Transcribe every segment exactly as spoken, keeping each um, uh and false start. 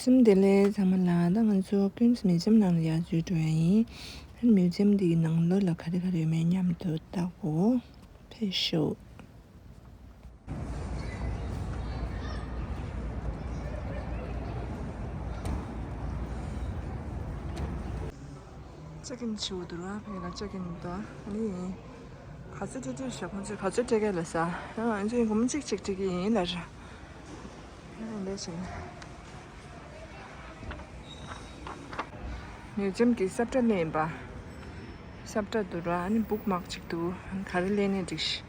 སེམས་བདེ་ལེགས་ཚང་མ་ལ། ད་ང་ཚོ་ཀུན་སི་མིའུ་ཛིམ་ནང་ལ་ཡར་འཛུལ་འགྲོ་ཡ་ཡིན། མིའུ་ཛིམ་འདིའི་ནང་ལོགས་ལ་ག་རེ་ག་རེ་ཡོད་མེད་མཉམ་དུ་ལྟ་གོ། ཕེབས་ཤོག་ཅེག་ཨིན་བྱེད་དགོས་འདུག་ར། ཕ་གི་ལ་ཅེག་ཨིན་འདུག་ཨ་ནི་ག་ཚོད་སྤྲད་སྤྲད་ཤག་ཁོང་ཚོས་ག་ཚོད་སྤྲད་ག་ལབ་ས། ང་ཚོས་སྒོར་མོ་གཅིག་གཅིག་སྤྲད་ཀྱི་ཡིན་ལབ་ར། ཡང་འདི་བྱས་ནས། མིའུ་ཛིམ་གྱི་ས་བཀྲ་ལེན་པ། ས་བཀྲ་འདུག་ར། ཨ་ནི་བུག་མཱག་ཅིག་འདུག་ག་རེ་ལེན་ནའི་འགྲིག་ཤག་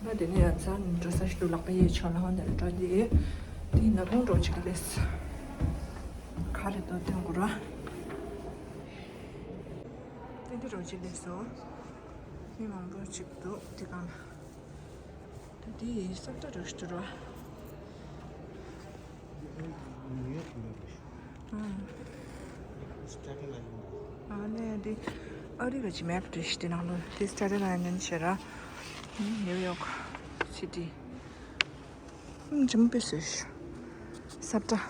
ང་དེ་ནས་ཡར་འཛེགས་ནས་འགྲོ་ས་ཞིག་འདུག་ལག་པ་གཡས་ཕྱོགས་ལ་འོང་ནས་འགྲོ་དེ། དེའི་ནག་ཁུང་འདྲ་བོ་ཅིག་སླེབས། ག་རེ་འདུག་སྟོན་དགོས་ར། དེ་འདྲ་འདྲ་བོ་ཅིག་སླེབས་སོང་། མི་མང་པོ་ཅིག་འདུག་དེ་སྒང་ལ། ད་དེ་ས་བཀྲ་འདྲ་བོ་ཞིག་འདུག་ར། ཨ་ནི་འདི་ཨ་རི་གི་མེབ་རེད་ཤག་དེ་ནང་ལོགས་དེ་སི་ཊེ་ཊན་ཨའི་ལེན་ཌི་བྱས་ར། ནིའུ་ཡོག་སི་ཊི། ཨུམ། ཇམ་པེ་སུ་ཤ་ས་བཀྲ་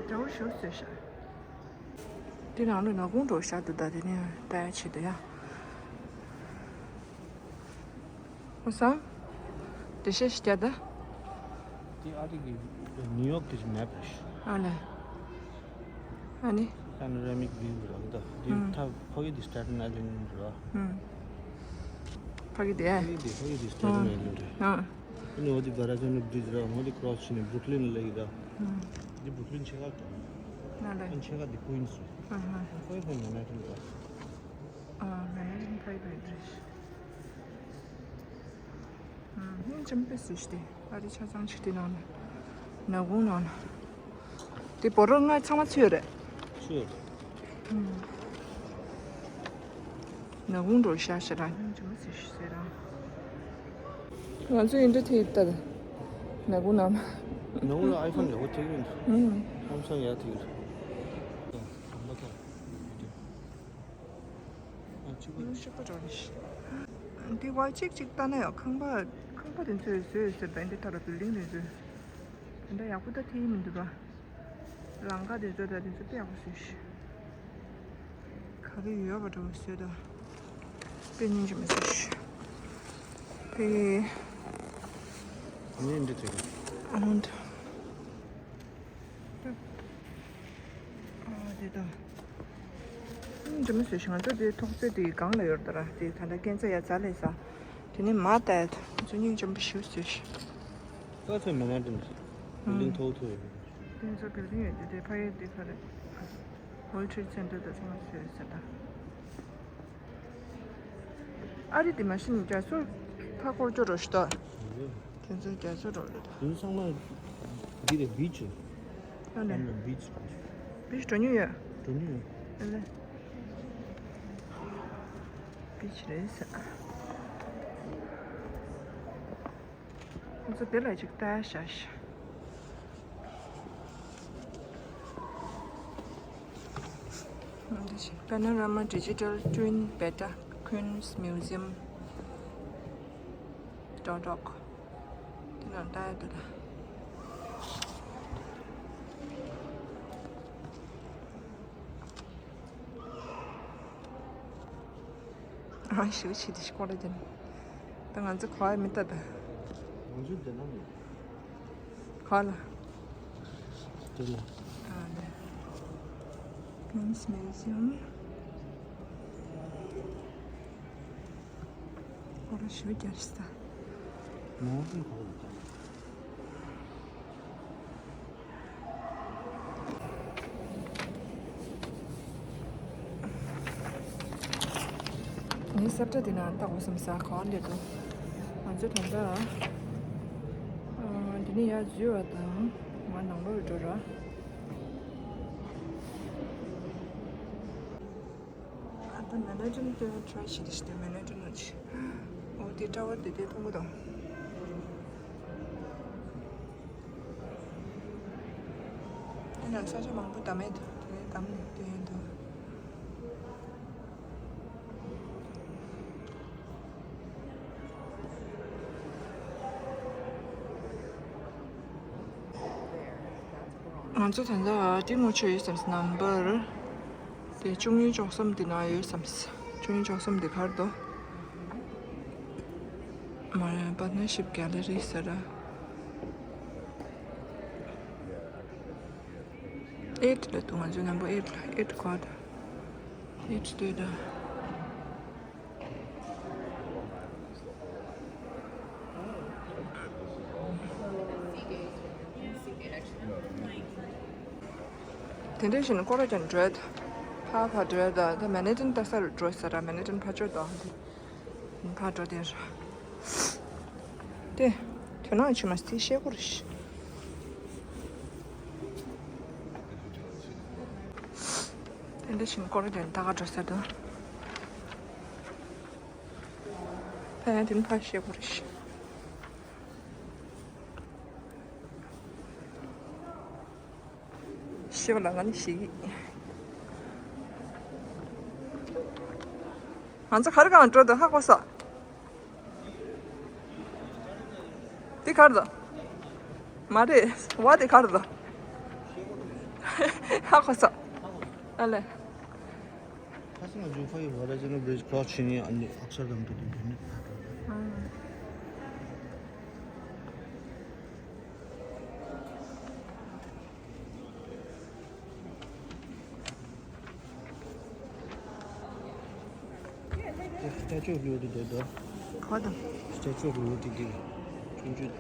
འདྲ་བོ་ཞིག་བཟོས་ཤག་དེ་ནང་ལོགས་ནག་ཁུང་འདྲ་བོ་བཞག་འདུག་ད་དེ་ནས་ལྟ་ཡ་ཆེད་དུ་ཡ། ཧོ་སང་། དེ་ཤེས་ཤིག་ཀྱ་ད། དེ་ཨ་རི་གི་ནིའུ་ཡོག་གི་མེབ་རེད་ཤག་ཨ་ལེ། ཨ་ནི། པ་ནོ་ར་མིག་བིའུ་རང་ད། དེ་ཨུམ། ད་ཕ་གི་དེ་སི་ཊེ་ཊན་ཨའི་ལེན་ཌི་རེད་བ། ཨུམ། ཕ་གི་དེ། ཕ་གི་དེ་ཕ་གི་དེ་སི་ཊེ་ཊན་ཨའི་ལེན་ཌི་རེད། ཨ། ཨ་ནི་འོ་དེ་བྷ་ར་ཀ་ནི་བྷི་རི་ཇི་ར། འོ་དེ་ཀྲོ་སི་བྱས་ནས་བུརུག་ལིན་ལ་ཡིན་ད། ཨུམ། དེ་བུརུག་ལིན་ཕྱེད་ཀ་རེད། ཨ་ལེ། ཨ་ནི་ཕྱེད་ཀ་དེ་ཀུན་སི་རེད། ཨ་ཧ། ཕ་གི་དེ་མན་ཧ་ཊན་རེད། ཨ། མན་ཧ་ཊན་ཕ་གི་རེད། ཨུམ། ཧིན་ཅམ་པེ་སུ་ཤི་དེ། ཨ་རི་ཆ་ཚང་ཞིག་དེ་ནང་ན། ནག་ཁུང་ནང་ན། དེ་བོ་རོ་ལྔ་ཚང་མ་ཚུད་ཡོད་རེད། ཚུད་ཡོད་རེད། ཨུམ། ནག་ཁུང་འདྲ་བོ་ཤ་ཤ་རང་ཉིད་ཅུང་ཟད་ཤི་ཟེར་རང་། ང་ཚོ་ཡིན་འདྲ་ཐེབས་ལྟ་ད། ནག་ཁུང་ནང་ན། ནག་ཁུང་ལ་ཨའི་ཕོན་ཡག་པོ་ཐེབས་ཡོད་འདུག་ཨུམ། ཨམ་སང་ཡག་ཐེབས་ཡོད་རེད། ཨ་གཅིག་པ། ཨུམ། གཅིག་པ་འདྲ་བོ་ཤི། འདི་བ་གཅིག་གཅིག་ལྟ་ན་ཡང་ཁང་པ། ཁང་པ་དེ་ཚོས་བཟོས་ཟེར་ད། འདི་ལྟར་བིལ་ཌིང་དེ་ཚོས། དེ་འདྲ་ཡག་པོ་ད་ཐེབས་མི་འདུག་པ། ལམ་ཁ་དེ་ཚོ་ད་དེ་ཚོ་དཔེ་ཡག་པོ་བཟོས་ཤག་ག་རེ་ཡོད་པ་འདྲ་བོ་བཟོས་ད། དཔེ་སྙིང་རྗེ་མོ་བཟོས་ཤག་དེ། ངས་འདི་ཐོས། ཨ་ཧོན། ཨ་དེ་ད། འདི་མོ་བཟོས་ཤག་ང་ཚོ་དེ་ཐོག་བརྩེགས་དེ་སྒང་ལ་ཡོད་ད་ར། དེ་ད་ལྟ་སྐས་འཛེག་ཡ་ཛ་ལེ་ས། དེ་ནས་མ་ལྟ་ཡ་ད། ང་ཚོ་སྙིང་རྗེ་མོ་ཞིག་བཟོས་ཤག་ད་ཚོད་མ་མ་འགྲིམ། བིལ་ཌིང་མཐོ་པོ་ཐོག་ཡོད། དེ་ཚོ་བིལ་ཌིང་ཡོད་དེ། དེ་ཕ་གི་དེ་ག་རེ། World Trade Center ད་ཚང་མ་བཟོས་ཟེར་ད། ཨ་རི་དེ་མ་གཞི་ནས་རྒྱ་མཚོ་མཐའ་འཁོར་སྐྱོད་འདྲ་བོ་ཞིག་འདུག་དེ་ཚོ་རྒྱ་མཚོ་འདྲ་བོ་རེད་ད། དེ་ཚང་མ་འདི་རེད། བིཆ་རེད། ཨ་ནི། ཨ་ནི་བིཆ་རེད། བིཆ་འགྲོ་མྱོང་ཡོད། འགྲོ་མྱོང་ཡོད། ཨ་ལེ། བིཆ་རེད་ཟེར། ང་ཚོ་དེ་ལ་ཅིག་ལྟ་ཡ་བཞག་ཤག Panorama Digital Twin Beta Queens Museum dot org དེ་ནང་ལྟ་ཡ་འདུག་ད། ཨ་ཞུ་ཆེ་དེ་ཞིག་སྐོར་ལ་དེ་ནི། ད་ང་ཚོ་ག་བ་མི་ལྟ་ད། ང་ཚོ་དེ་ན་མི། ག་ལ། དེ་ལ། ཨ་ལེ། Queens Museum སྐོར་ཞུ་རྒྱ་རེད་ས། ང་ཚོ་ག་བ་ལྟ། ངས་ས་བཀྲ་དེ་ནང་ལྟ་དགོས་བསམ་ས། ག་བ་སླེབས་འདུག་ང་ཚོ་ད་ལྟ་ཨ་འདི་ནས་ཡར་འཛུལ་བ་དང་ང་ནང་ལོགས་འགྲོ་ར། ཨ་ད་མན་ཧ་ཊན་དེ་ཊ་རའི་བྱེད་དེ་ཤི་དེ། མན་ཧ་ཊན་ནང་ཆི། འོ་དེ་ཊ་ཝར་དེ་དེ་མཐོང་གི་འདུག་དེ་ན་ས་ཆ་མང་པོ་བདམས་མེད་དུ་དེ་བདམས་ནས་བསྡད་ཡོད་འདུག་ང་ཚོ་ད་ལྟ་ཏི་མོ་ཆོ་ཡོད་བསམ་སྣམ་པར་དེ་བཅུ་གཉིས་བཅུ་གསུམ་དེ་ན་ཡོད་བསམ། བཅུ་གཉིས་བཅུ་གསུམ་དེ་གར་དོ། མ་པར་ཊ་ནར་ཤིབ་གེ་ལེ་རི་ཟེར་ར། ཨེཊ་ལ་འདུག་ང་ཚོའི་ནམ་བར་ཨེཊ་ལ། ཨེཊ་གོ་ད། ཨེཊ་ལྟོས་ད། དེ་འདྲ་བཞིན་སྐོར་ར་ཀྱང་འགྲོ་ཡ་ད། ཕར་ཕར་འགྲོ་ཡ་ད། ད་མན་ཧ་ཏན་ལྟ་ས་ལ་འགྲོ་ས་ར། མན་ཧ་ཏན་ཕར་ཕྱོགས་དང་དེ། ཕར་འགྲོ་དེ་ར། དེ། དོ་སྣང་བྱེད་མ་སྟེ་ཤེལ་སྒོ་རེད་ཤག་དེ་འདྲ་བཞིན་སྐོར་ར་ཀྱང་ལྟ་ག་འགྲོ་ས་ད། ཕ་ཡ་དེ་ནི་ཕར་ཤེལ་སྒོ་རེད་ཤག་ཤེས་པ་ལ་ང་ནི་ཤེས་ཀྱི། ང་ཚོ་ག་རེ་གང་འགྲོ་འདུག་ཧ་གོ་ས། འདི་ག་རེ་འདུག་མ་རེད། བ་འདི་ག་རེ་འདུག་ཧ་གོ་ས། ཨ་ལེ། ཁ་སང་ང་ཚོ་ཕ་གི་Waterloo Bridge cross བྱེད་ནས་ཨ་ནི་ཨག་སར་དམ་དུ་འདུག་འདུག་ནི། Statue of Liberty དེ་དོ། ག་དང་། Statue of Liberty དེ་ཆུང་ཆུང་དེ།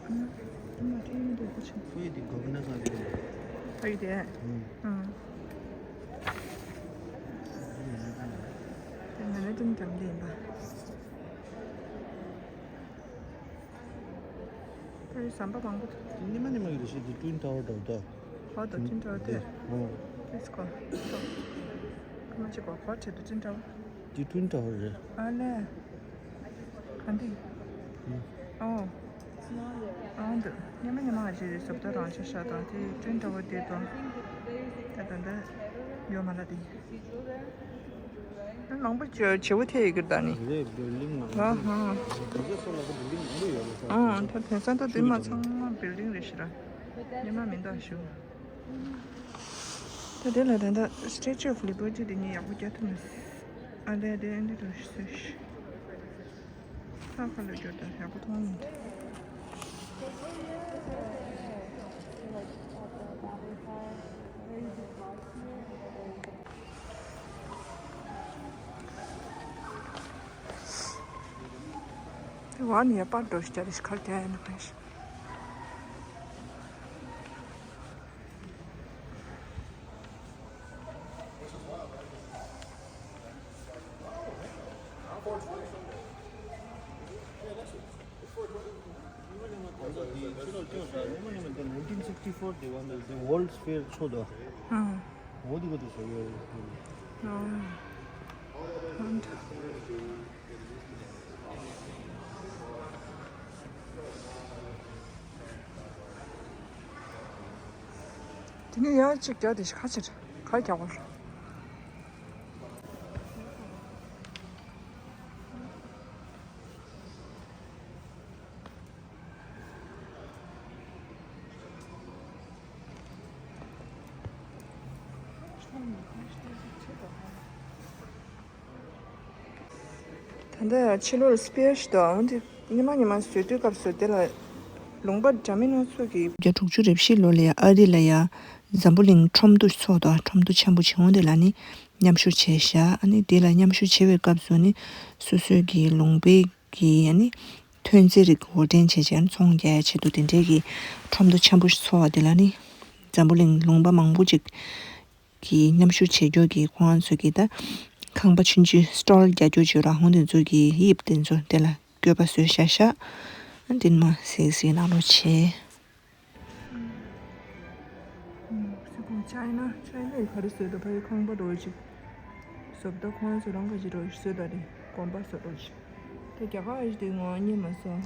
ཨ་མ་ཁྲེལ་མི་འདུག་གོ་ཆེ། ཕ་ཡི་དེ་Governor ས་དེ། ཕ་ཡི་དེ། ཨང་། དེ་ང་ལ་ཀྲུང་ཀྲང་དེ་ཡིན་པ། ད་རེས་ཟམ་པ་མང་པོ་འདུག་ཉི་མ་ཉི་མ་ཡོད་རེད་ཤག་འདི་Twin Tower འདྲ་བོ་ད། ཧོ་ད་Twin Tower དེ། ཨོ། Let's go. ཁ་མ་ཅིག་གོ་ཧོ་ཁྲེད་དུ་Twin Tower། འདི་Twin Tower རེད། ཨ་ལེ། ག་འདི། ཨོ། ཨོ་འདི་ཉི་མ་ཉི་མ་ང་ཅིག་ཟབ་ད་རང་ཆ་ཤ་དང་དེ་Twin Tower དེ་དང་། ད་ད་ད་ཡོད་མ་ལ་དེ། ལམ་པ་བྱེ་བོ་ཐེ་ཡི་གིར་ད་ནི། རེད། བིལ་ཌིང་མང་པོ། ཨ་ཧ། དེ་ཚོ་ལ་བིལ་ཌིང་མང་པོ་ཡོད་རེད་ས། ཨང་། ད་དེང་སང་ད་དེ་མ་ཚང་མ་བིལ་ཌིང་རེད་ཤི་ར། ཉི་མ་མི་འདའ་ཞུ། ད་དེ་ལ་ད་ད་Statue of Liberty དེ་ངས་ཡག་པོ་རྒྱག་ཐུབ་མ་སོང་། ཨ་ལས་དེ་འདི་དུ་སོས་ཤི། ས་ཁ་ལ་འབྱོར་དང་ཡག་པོ་མཐོང་མི་འདུག་དེ་བ་ནི་ཡ་པར་འགྲོ་ཤི་རེ་ཤི་ཁར་རྒྱ་ཡ་ན་ཁ་ཤི། nineteen sixty-four they won the, the World's Fair ཚོགས་དོ། ཨང་། འོ་དེ་གོ་དེ་ཟེར་ཡོད། ཨང་། དེ་ནས་ཡང་གཅིག་རྒྱག་དེ་ཤི་ཁ་ཕྱིར་ག་རྒྱག་པ་རེད། ད་ལྟ་ཕྱི་ལོགས་ལ་སི་པི་ཨེར་ཞིག་འདུག་འོན་ཏེ་ཉི་མ་ཉི་མ་བཟོ་དུས་སྐབས་སུ་དེ་ལ་ལུང་པ་འདྲ་མིན་སྣ་ཚོགས་ཀྱི། བརྒྱ་དྲུག་ཅུ་རེ་བཞི་ལོ་ལ་ཡ་ཨ་རི་ལ་ཡ་འཛམ་བུ་གླིང་ཁྲོམ་འདུ་ཚོགས་དང་ཁྲོམ་འདུ་ཆེན་པོ་བྱུང་། དེ་ལ་ནི་མཉམ་ཞུགས་བྱས་ཤག་ཨ་ནི་དེ་ལ་མཉམ་ཞུགས་བྱེད་པའི་སྐབས་སུ་ནི་སོ་སོའི་གི་ལུང་པའི་གི་ཨ་ནི་ཐོན་རྫས་རིགས་དབོར་འདྲེན་བྱས་བྱས་ཨ་ནི་ཚོང་རྒྱག་ཡ་ཆེད་དུ་དེ་འདྲའི་གི་ཁྲོམ་འདུ་ཆེན་པོ་ཞིག་ཚོགས་པ་དེ་ལ་ནི་འཛམ་བུ་གླིང་ལུང་པ་མང་པོ་ཅིག་གི་མཉམ་ཞུགས་བྱེད་རྒྱུ་གི་ཁོང་ཚོ་གི་ད་ཁང་པ་ཆུང་ཆུང་སི་ཊོལ་རྒྱག་རྒྱུ་བྱོས་ར་ཧོང་དེ་ཚོ་གི་དབྱིབས་དེ་ཚོ་དེ་ལ་བཀོད་པ་བཟོས་ཤག་ཤག་ཨ་དེ་མ་སིག་སིག་ནང་ལོགས་བྱས། སི་ཁོང་ཅའི་ན་ཅའི་ན་ཡི་ག་རེ་བཟོས་ད་ཕ་ཡི་ཁང་པ་འགྲོ་ཅིག་བཟོ་ད་ཁོང་ཚོ་རང་ག་ཅིག་འགྲོ་བཟོས་ད་དེ་དགོན་པ་བཟོ་འགྲོ་ཅིག་དེ་རྒྱ་གར་ཨེ་ཅི་དེ་ངོ་རྙེད་མ་སོང་།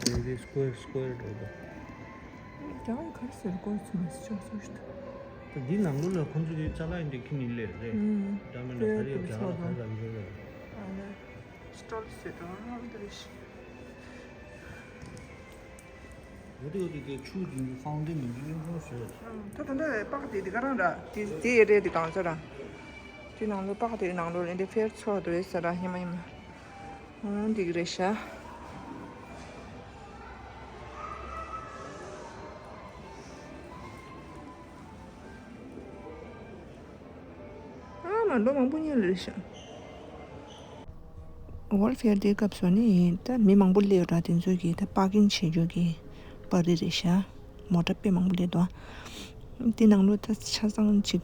ད་དེ་སི་ཀོ་ཡར་སི་ཀོ་ཡར་འགྲོ་ད། རྒྱ་གར་ག་རེ་ཟེར་ཀོ་ཚུ་མ་སི་ཅོག་སུ་ཞིག་ད། ད་འདི་ནང་ལོགས་ལ་ཁོང་ཚོ་གི་ཅ་ལག་འདི་ཁྱི་ནི་ལས་རེད། ཨུམ། འདྲ་མིན་ན་ག་རེ་ཡོད་རྒྱ་གར་ལ་ག་རེ་རང་བཟོས་རེད། ཨ་ལེ། སི་ཊོལ་ཟེར་དང་ཨ་འདི་རེད་ཤི། འོ་དེ་འོ་དེ་དེ་ཆུ་འཛིན་རྒྱུ་ཧྥའུན་ཏིན་མིན་འདུག་ཡོང་ཁུངས་ཟེར། ད་ད་ལྟ་པགས་དེ་དེ་ག་རང་ར་དེ་དེ་ཡེ་རེད་དེ་གང་ཚོད་ར། དེ་ནང་ལོ་པགས་དེ་ནང་ལོ་ཨིན་ཊར་ཕི་ཡར་ཚོགས་འདུག་ཟེར་ར་ཉི་མ་ཉི་མ། འོ་འདི་གི་རེད་ཤག་ཨ་མ་ལོ་མང་པོ་ཉིན་ལ་རེད་ཤག་ཝོལ་ཕེར་དེའི་སྐབས་སུ་ནི་ད་མི་མང་པོ་སླེབས་ཡོད་ར། དེ་ཚོས་ཀྱིས་ད་པར་ཀིང་བྱེད་རྒྱུ་གི་པར་རི་རེད་ཤག་མོ་ཊ་དཔེ་མང་པོ་སླེབས་འདུག་དེ་ནང་ལོ་ད་ཆ་ཚང་ཅིག་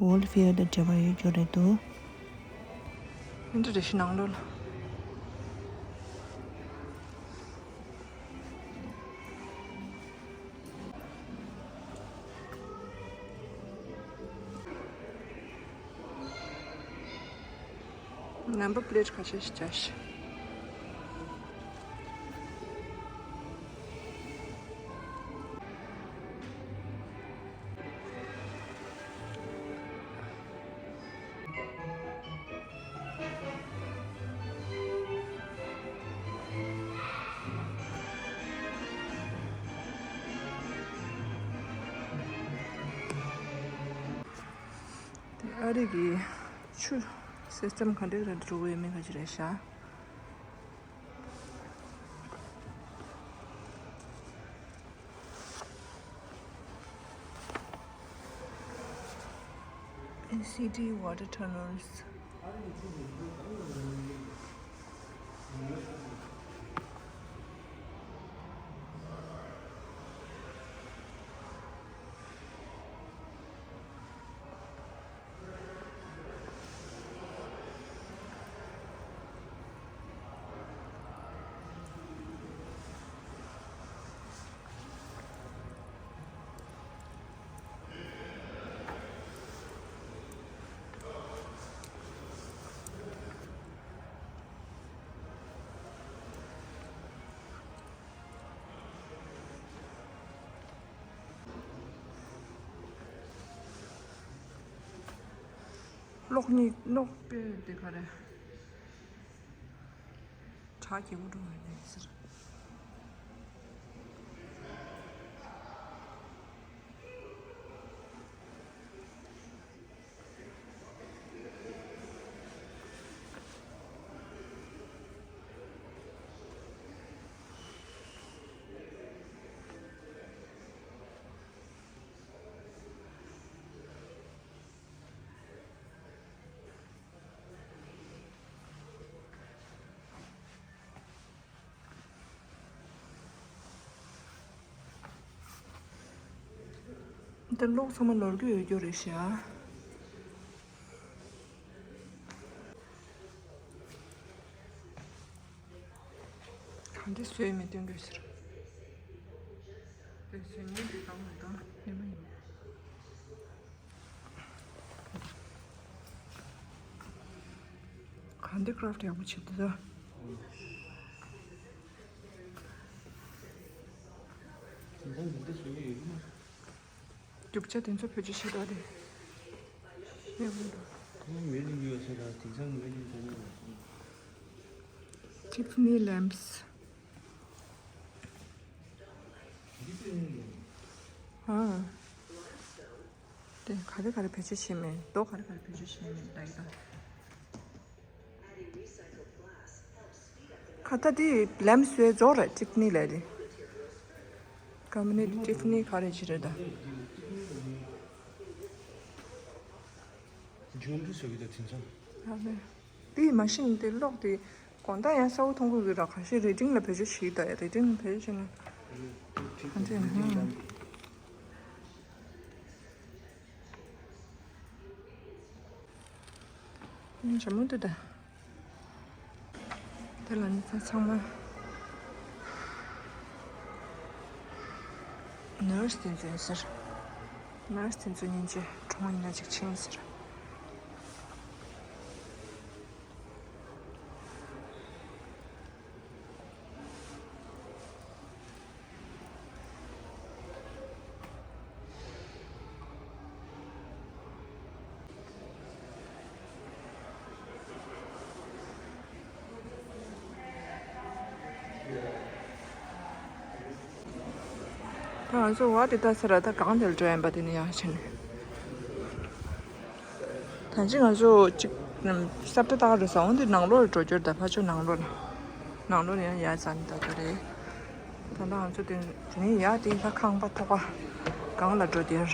ཝོལ་ཕེར་དང་འབྲེལ་བ་ཡོད་རྒྱུ་རེད་འདུག་འདི་འདྲ་རེད་ཤག་ནང་ལོ་ལ། ནམ་བར་པི་ལེཊ་ཁ་ཤས་ཤིག་བྱ་ཞིག་དེ་ཨ་རི་གི་ཆུ་སིས་ཊམ་ག་འདྲས་ར་འགྲོ་གི་ཡོད་མེད་ག་ཅི་རེད་ཤག་ཨེན་སི་ཊི་water tunnels། གློག་གཉིས་གློག་དཔེ་དེ་ག་རེ། བྲག་རྒྱལ་པོ་འགྲོ་བ་ཡིན་ཟེར། འདི་གློག་ཚང་མ་ནོར་གྱི་ཡོད་རྒྱུ་རེད་ཤག་གང་འདི་བཟོས་མེད་སྟོན་དགོས་ཟེར། དེ་བཟོས་ཉེན་དེ་དང་མི་དང་ཉི་མ་ཡིན། གང་འདི་ཀ་རབ་ཊི་ཡག་པོ་བྱེད་འདུག་ད། དེང་སང་འདི་འདྲ་བཟོ་གི་ཡོད་ཀྱི་མ་རེད། རྒྱུ་ཆ་དེ་ཚོ་བེད་སྤྱོད་བྱེད་དགོས་རེད། ཡག་པོ་འདུག་ཁོང་མེད་ནི་ཡོད་ས་ར། དེང་སང་མེད་ནི་དེ་ནི་Tiffany lamps། འདི་པས་ནི་ཡོད། ཨ། དེ་ག་རེ་ག་རེ་བེད་སྤྱོད་བྱེད་མེད། རྡོ་ག་རེ་ག་རེ་བེད་སྤྱོད་བྱེད་མེད་ད་ཡིན་ད། ཁ་ད་དེ་ལེམ་སི་བཟོ་རེད། ཊིཕ་ནི་ལས་དེ། ཀམ་པ་ནི་ཊིཕ་ནི་ག་རེ་ཅི་རེད་ད། ཇུ་ལི་རི་བཟོ་གི་ད་དེང་སང་། ཨ་ནི། དེ་མ་གཞི་ནས་དེ་གློག་དེ་དགོང་དག་ཡང་གསལ་པོ་མཐོང་གི་ཡོད་ར། ཁ་ཤས་རི་ཌིང་ལ་བེད་སྤྱོད་བྱེད་ད། རི་ཌིང་ལ་བེད་སྤྱོད་བྱེད་ན། ག་འདྲ་ཡིན་ཧ། ཡང་ཞྭ་མོ་འདུག་ད། དེ་ལ་ནི་ཚང་མ་ནར་སི་དེ་ཚོ་ཡིན་ཟེར། ནར་སི་དེ་ཚོ་ཉིན་གཅིག་གྲོངས་ཡིན་ན་ཅིག་ཕྱིན་ཟེར། ང་ཚོ་བ་དེ་ལྟ་ས་ར་ད་གང་དེར་འགྲོ་ཡིན་པ་དེ་ནི་ཡང་ཕྱིན། ད་ཅི་ང་ཚོ་གཅིག་ས་བཀྲ་ཏག་རེད་ས་འོང་དེ་ནང་ལོགས་ལ་འགྲོ་རྒྱུར་ད་ཕ་ཆོ་ནང་ལོགས་ལ་ནང་ལོགས་ནས་ཡང་ཡར་འཛེགས་ནས་ད་ད་རེད། ད་ལྟ་ང་ཚོ་དེ་དེ་ནས་ཡར་དེ་ལ་ཁང་པ་ཐོག་པ་གང་ལ་འགྲོ་དེར།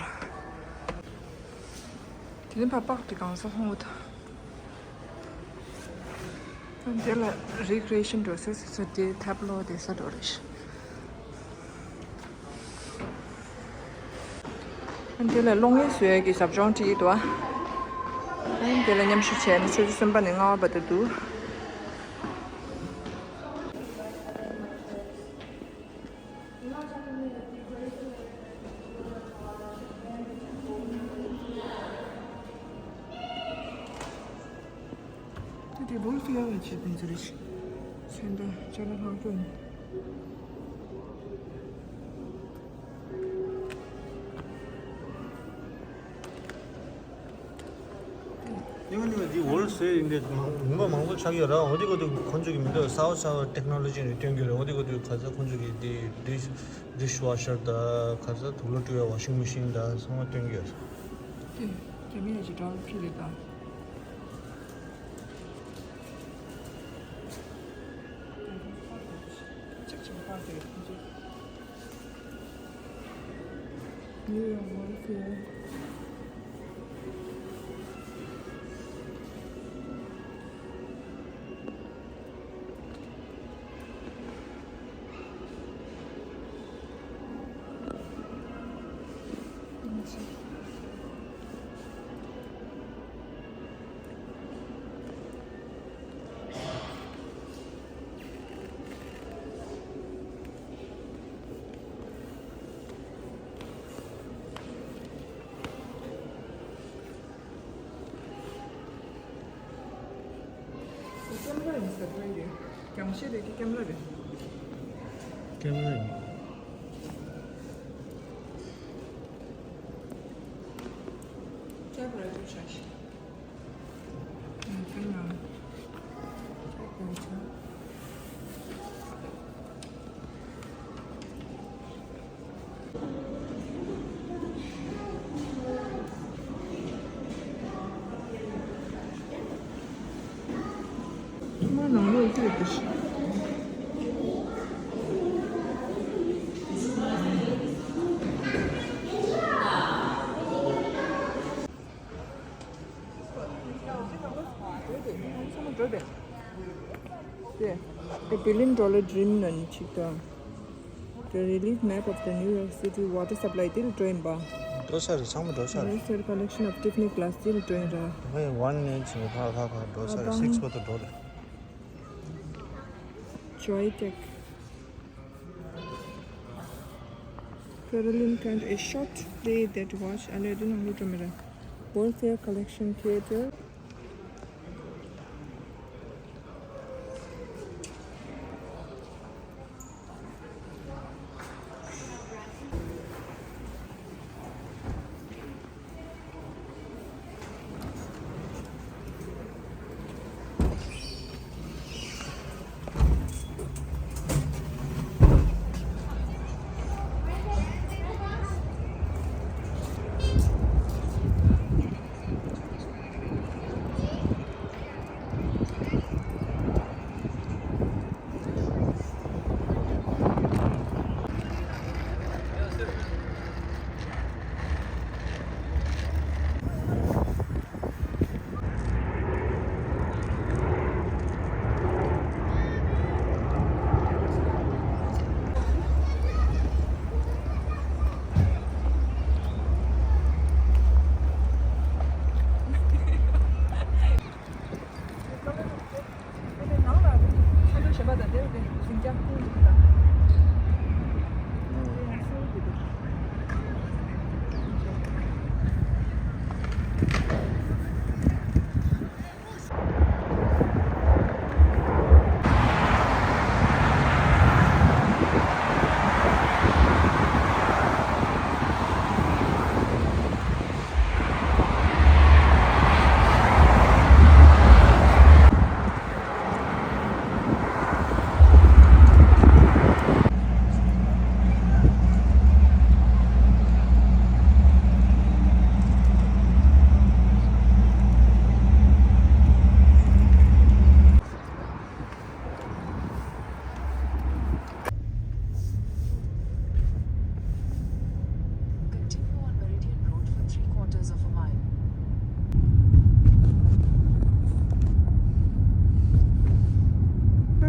དེ་ནས་ཕ་པག་དེ་གང་ས་ཧོང་བོ་ད། འདི་ལ་རིག་རེ་བཞིན་འགྲོ་ས་ས་ས་དེ་ཐབ་ལོ་དེ་ས་འགྲོ་རེ་ཞིག་འདི་ལ་གློག་བརྙན་བཟོ་ཡས་ཀྱི་ཟབ་སྦྱོང་བྲིས་འདུག་འདི་ལ་མཉམ་ཞུགས་བྱས་ནས་ཆུ་ཚོད་གསུམ་པ་ནས་ལྔ་པ་བར་དུ་འདུག་དེ་བོལ་ཕི་ཡ་ལ་བྱེད་པའི་ཟེར་ཞིག་ཚོན་མདོག་ཅ་ལག་ལྷག་པོ་ཡིན། ཉི་མ་ཉི་མ་འདི་ཝོལ་ཟེར་ཡིན་པས་ལུང་པ་མང་པོ་ཆགས་ཡོད་ར། འོ་དེ་གོ་དེ་ཁོང་ཚོ་གི་མི་འདུག་གསར་པ་གསར་པ་ཊེག་ནོ་ལོ་ཇི་ནས་སྟོན་གྱི་རེད། འོ་དེ་གོ་དེ་ག་ས་ཁོང་ཚོ་གི་དེ་ཌིཤ་ཌིཤ་ཝ་ཤར་དང་ག་ས་དུག་ལོག་བཀྲུ་བའི་ཝ་ཤིང་མེ་ཤིན་དང་ཚང་མ་སྟོན་གྱི་ཡོད་རེད། དེ་རྒྱ་མི་ཡ་ཅིག་འདྲ་བོ་ཁྱེར་རེད་ད། ཅིག་ཅིག་པར་དེ་ཁོང་ཚོ། New York World Fair. ཀེམ་ར་ཡིན་ས་དེ་རེད། རྒྱང་ཤེལ་རེད་ཀྱི་ཀེམ་ར་རེད། ཀེམ་ར་ཡིན། ཀེམ་ར་ཡིན་ས་ཞིག་དེ། A billion dollar dream ནང་གཅིག་དང་། The relief map of the New York City water supply དེ་ལ་འགྲོ་ཡིན་པ། འགྲོ་ས་རེད། ཚང་མ་འགྲོ་ས་རེད། Master collection of Tiffany glass དེ་ལ་འགྲོ་ཡིན་ར། ཧེ་ཝན་ནས་བྱས་ཕར་ཕར་ཕར་འགྲོ་ས་རེད། ཨ་དང་། སིགས་བར་དུ་འགྲོ་རེད། Joy Tech. Caroline Kant, a short play that watch. ཨ་ལས་འདི་ནང་ལོགས་འགྲོ་མི་ར། World Fair Collection Theater.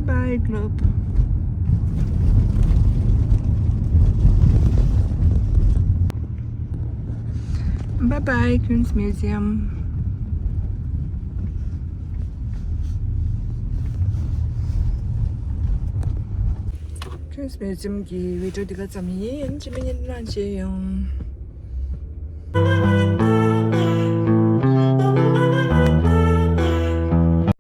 Bye, Globe. Bye bye, Queen's Museum. Queen's Museum གི་བི་ཌིའོ་འདི་ག་ཙམ་ཡིན། ཅི་མི་ཉན་ལན་བྱེད་ཡོང་།